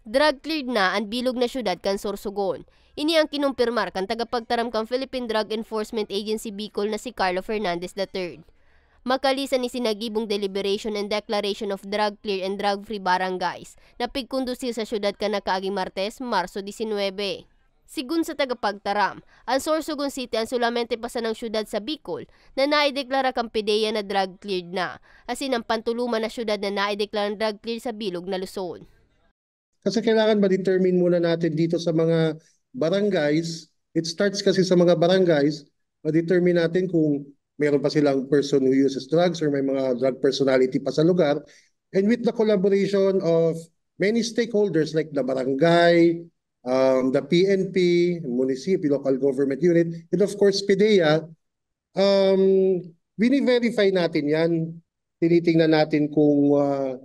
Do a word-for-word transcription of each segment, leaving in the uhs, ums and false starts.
Drug cleared na an bilog na syudad kan Sorsogon. Ini ang kinumpirmar kan tagapagtaram kan Philippine Drug Enforcement Agency Bicol na si Carlo Fernandez the third. Makalisan ni sinagibong deliberation and declaration of drug clear and drug free barangays na pigkondusir sa syudad kan nakaaging Martes, Marso disinwebe. Sigun sa tagapagtaram, an Sorsogon City an solamente pasanang syudad sa Bicol na naideklara kan PDEA na drug cleared na, asin ang pantuluman na syudad na naideklarang drug cleared sa bilog na Luzon. Kasi kailangan ma-determine muna natin dito sa mga barangays. It starts kasi sa mga barangays. Ma-determine natin kung meron pa silang person who uses drugs or may mga drug personality pa sa lugar. And with the collaboration of many stakeholders like the barangay, um, the P N P, munisipyo, local government unit, and of course, PDEA, um, bini-verify natin yan. Tinitingnan natin kung, ah,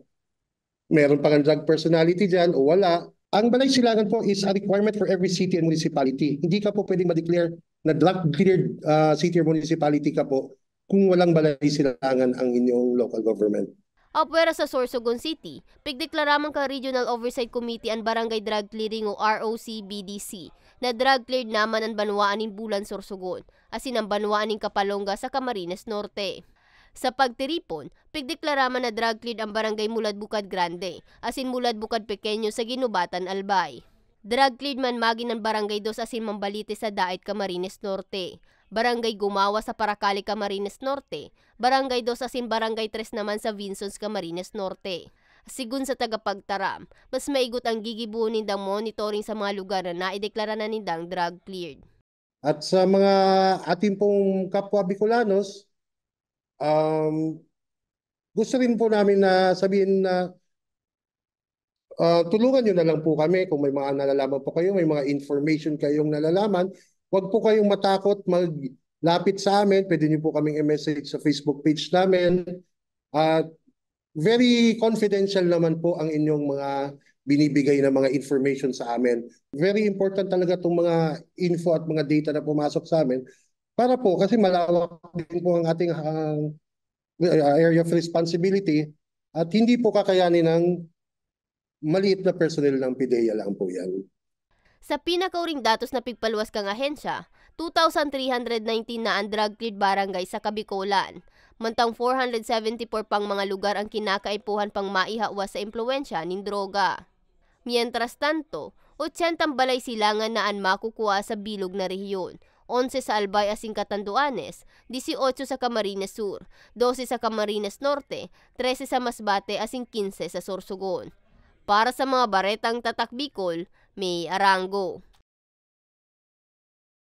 meron pa ng drug personality dyan o wala. Ang balay silangan po is a requirement for every city and municipality. Hindi ka po pwedeng ma-declare na drug cleared, ah, city or municipality ka po kung walang balay silangan ang inyong local government. Apwera sa Sorsogon City, pigdeklara man kan Regional Oversight Committee an Barangay Drug Clearing o R O C B D C na drug cleared naman an banwaan nin Bulan, Sorsogon, asin an banwaan nin Kapalonga sa Camarines Norte. Sa pagtiripon, pigdeklara man na drug cleared an Barangay Mulad Bukad Grande asin Mulad Bukad Pequeño sa Guinobatan, Albay. Drug cleared man magin an Barangay Dos asin Mambalite sa Daet, Camarines Norte, Barangay Gumawa sa Paracale, Camarines Norte, Barangay Dos asin Barangay Tres naman sa Vinzons, Camarines Norte. Sigun sa tagapagtaram, mas maigot ang gigibohon nindang monitoring sa mga lugar na naideklara na nindang drug cleared. At sa mga ating pong kapwa Bicolanos, um, gusto rin po namin na sabihin na, ah, tulungan nyo na lang po kami kung may mga nalalaman po kayo, may mga information kayong nalalaman. Huwag po kayong matakot maglapit sa amin. Pwede nyo po kaming i-message sa Facebook page namin. At very confidential naman po ang inyong mga binibigay na mga information sa amin. Very important talaga itong mga info at mga data na pumasok sa amin para po, kasi malawak din po ang ating, ang, uh, area of responsibility at hindi po kakayanin ng maliit na personnel ng PDEA lang po yan. Sa pinakauring datos na pigpaluwas kan ahensya, two thousand three hundred nineteen na an drug cleared barangay sa Kabikolan, mantang four hundred seventy-four pang mga lugar ang kinakaipuhan pang maihawas sa impluwensya nin droga. Mientras tanto, ochentang balay silangan na an makukua sa bilog na rehiyon, onse sa Albay asin Catanduanes, dieciocho sa Camarines Sur, dose sa Camarines Norte, trese sa Masbate asin kinse sa Sorsogon. Para sa mga baretang Tatak Bicol, May Arango.